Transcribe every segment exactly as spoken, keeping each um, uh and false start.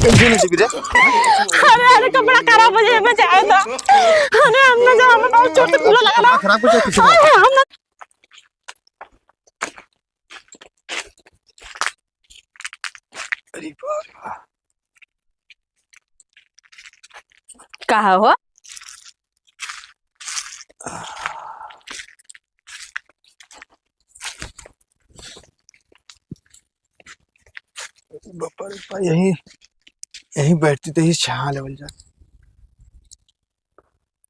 कैसे ना जीबी रे? अरे, अरे, कपड़ा खराब हो जाए, बचाए तो। अरे, हम ना जाओ, हम बहुत चोट से खुला लगा ना। कपड़ा खराब हो जाए, किसी का? अरे, हम ना अरे बाप रे। का हो? बापा रे बापा, यहीं, यहीं बैठती तो ही छाँह लेवल जा।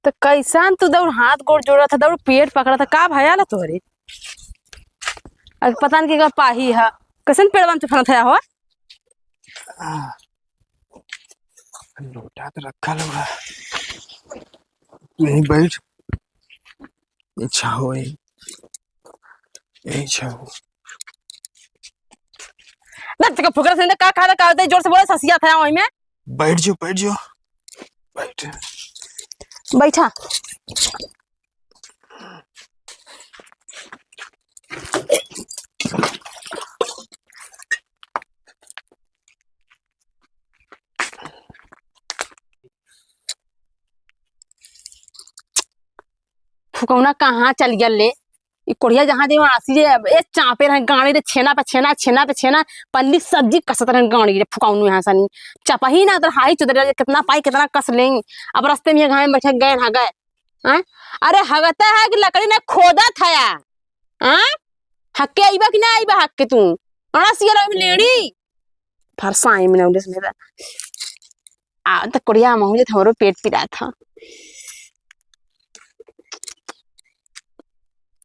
तो कैसन तू दौड़ हाथ गोड़ जोड़त है, दौड़ पेट पकड़त है, का भया ला तोहरे? अब पता नहीं का पाही है, कैसन पेड़वा में तू फरत है हो? आ, लोटा तो रखा हुआ। यहीं बैठ। अच्छा हो, यहीं, यहीं अच्छा हो। ना, तेरे को फुकरा से का खा रहा, का होता है? जोर से बोला, ससिया था वहीं में। बैठ जो, बैठ जो, बैठ। बैठा। फुकौना कहाँ चल गया ले? ई कोढ़िया जहाँ दे वहाँ आसी जे, ए चापे रहे गाड़ी रे, छेना पे छेना, छेना पे छेना, पन्नी सब्जी कसत रहे गाड़ी रे, फुकौनू यहाँ सनी। चपही ना, तो हाई चुदर, कितना पाई, कितना कस लेंगे। अब रास्ते में घाम बैठे गए ना गए। हाँ? अरे हगता है कि लकड़ी ने खोदा था या? हाँ? हक्के आइबा कि ना आइबा हक्के तू? अड़ा सिया में लेड़ी। फरसाई में ना उलझ मेरा। आ, त कोढ़िया महू जे त हमरो पेट पिरात ह।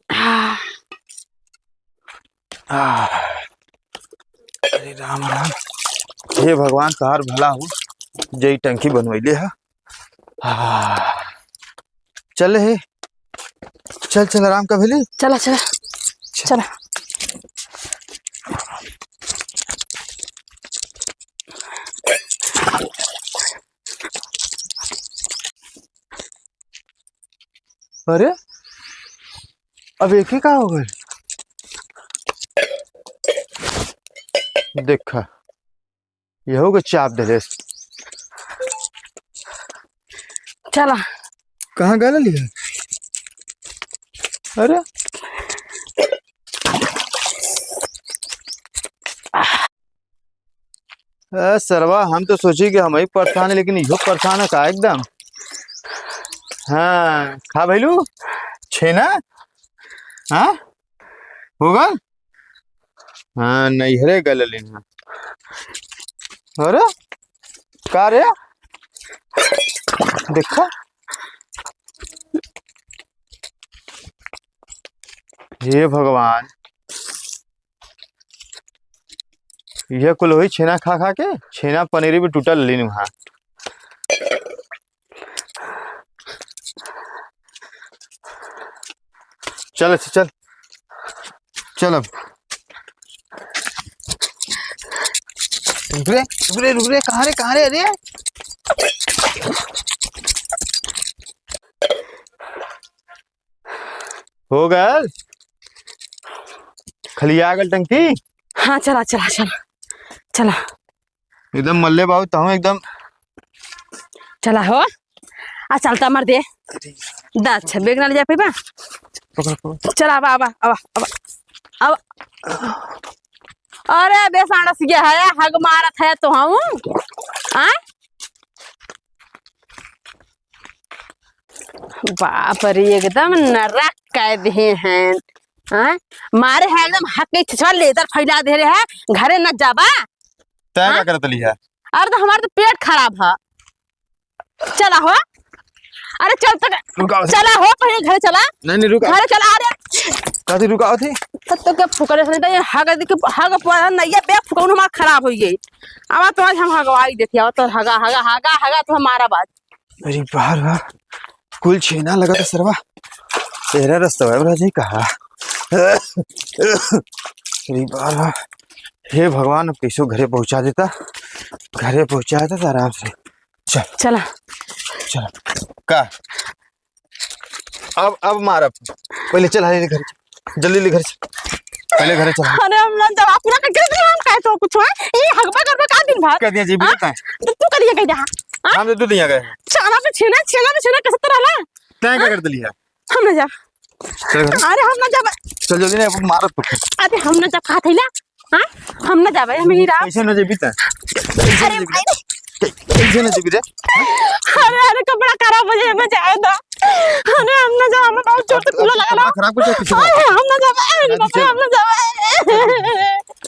आह। आह। अरे राम राम। हे भगवान, तोहार भला हो, जे ई टंकी बनवैले ह। आह। चल हे, चल, चल, आराम का भेली। चला, चला, चला। अरे, अब एके का हो गए? देखा, यहू के चाप देले। चला। कहाँ गल लिया? अरे। ए, सरवा, हम तो सोची कि हम ही परेशान है, लेकिन इहो परेशान है का एकदम? हाँ, खा भैलू? छेना? हाँ? होगा? हाँ, नैहरे गललिन है। अरे, का रे? देखा। हे भगवान, ये कुल होई छेना खा खा के, छेना पनीर भी टूटल लीन वहाँ। चल, अच्छा, चल। चल अब। रुक रे, रुक रे, रुक रे, कहाँ रे, कहाँ रे, अरे? हो गल? खलिया गल टंकी? हाँ, चला, चला, चला। चला। एकदम मल्ले बाबू, तहूँ एकदम। चला हो। आ चलता मर दे। दा, अच्छा, बैग ना ले जा पाइबा? पकड़, पकड़। चला, आवा, आवा, आवा, आवा, आवा। अरे, बे सांडस गया है, हग मारत है तो हम। हाँ? बाप रे, एकदम नरक कर दिए हैं। हाँ? मारे है एकदम हक के छिछवा लेदर फैला दे रहे हैं, घरे न जाबा। तै का हाँ? करत लिया? अरे तो हमार तो पेट खराब है। चला हो। अरे चल तक। रुका। चला हो, पहले घरे चला। नहीं, नहीं, रुका। घरे चला, अरे। काती रुका थी? तब तो क्या फुकरे से नहीं, ये हग दिख, हग पड़ा नहीं, ये बैग फुकौन हमार खराब हो गई। अब तो आज हम हगवाई देखिए, अब तो हगा, हगा, हगा, हगा तो हमारा बात। अरे बाहर बा, कुल छेना लगा था सरवा। तेरा रास्ता है, बड़ा जी कहा। अरे बाहर बा। हे भगवान, अब कैसो घरे पहुंचा देता, घरे पहुंचा देता आराम से। चल। चला। चल। का? अब, अब मारब। पहले चल, हाले घर चल। जल्दी ले घर चल। पहले घरे चल। अरे हम ना जाब, पूरा का गिर दिया हम, काहे तो कुछ है? ई हगबा करबा का दिन भर? कह दिया जी, हाँ? बिल्कुल। तो तू करिए कह दे, हाँ? हाँ? हम तो दू दिन आ गए। छेना पे छेना, छेना पे छेना, कैसे तो रहला? तैं का हाँ? कर दिली है? हम ना जाब। चल घर। अरे हम ना जाब। चल जल्दी ना, अब मारत तो। अरे हम ना जाब, कहा थैला? हाँ? हम ना जाबे, हम ही रहा। कैसे ना जेबी तैं? अरे भाई रे। कै-, कैसे ना जेबी रे? अरे, अरे, कपड़ा खराब हो जाए, मैं जाए तो। अरे, हम ना जाब, हमें बहुत जोर से कूला लगा ना। कपड़ा खराब कर दिया किसी का? अरे, हम ना जाबे, अरे, बाप रे, हम ना जाबे।